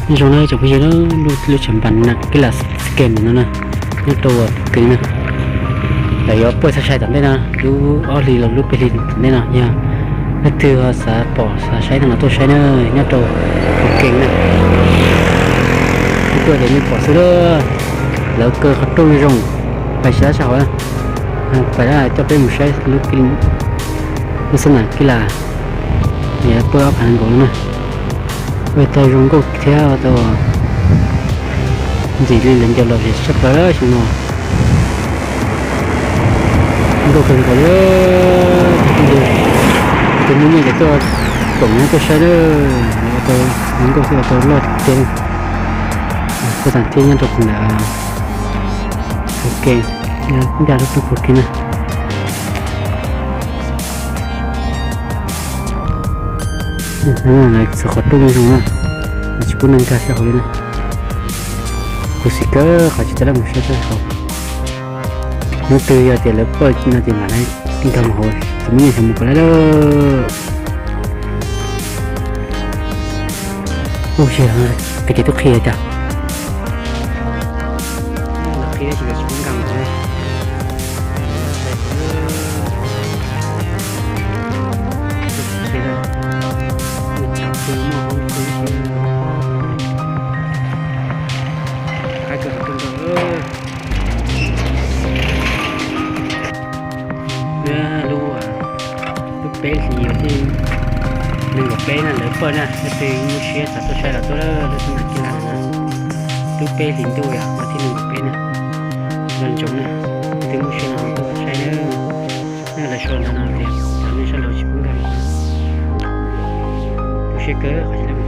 Nyob zoo na tsoom phooj ywg, lub tshav npas Nas Kis Las Kem no na, nyob rau Phuv Kees na. Lawv yuav poj txhaj sai tom ntej no, lub ob hlis los lub peb hlis tom ntej no yog leej twg ho xav pom xav saib no los tuaj saib na, nyob rau Phuv Kees na. Tuaj ces nej pom xwb lawm, lawv kaw qhov rooj zoo, pais sab sab hauv na, pais dab coj peb mus saib lub xab nas Kis Las, poj ob phav nees nkaum no na. Ua tau zoo nkauj thiab tau ntxim li lawv ncaws los ces tshaj plaws lawm xyoo no. Nkauj kawg nkaus li. Tus muaj nyiaj ces tuaj koom nyob tuaj saib lawm, ua tau zoo nkauj xwb ua tau loj tiag. Tuaj tag thiab nyob rau ntawm Phuv Kees, ncaj lub roob Phuv Kees na. Lawv txhua qhov rooj zoo na, lawv tsis pub neeg nkag sab hauv li na. Khuv xim kawg qhov tsis tau laj mus saib sab hauv. Hnub twg yog tias lawv poj no ces mam li nkag mus hauv, tsis muaj nyiaj xyov mus puas laib lawm. Ub, yog qhia ces twb qhia cas. Qhia tab sis lawv tsis pub nkag mus hauv. Lub, lub peb hlis vas thib nees nkaum peb na, lawv poj na, leej twg muaj siab xav tuaj saib los tuaj lub xab nas Kis Las na. Lub peb hlis ntuj yog vas thib nees nkaum peb na, nco ntsoov na, leej twg muaj siab no tuaj saib na. Lawv sau ntawv no tias cov neeg sab laug tsis pub nkag mus. Tu siab kawg qhov tsis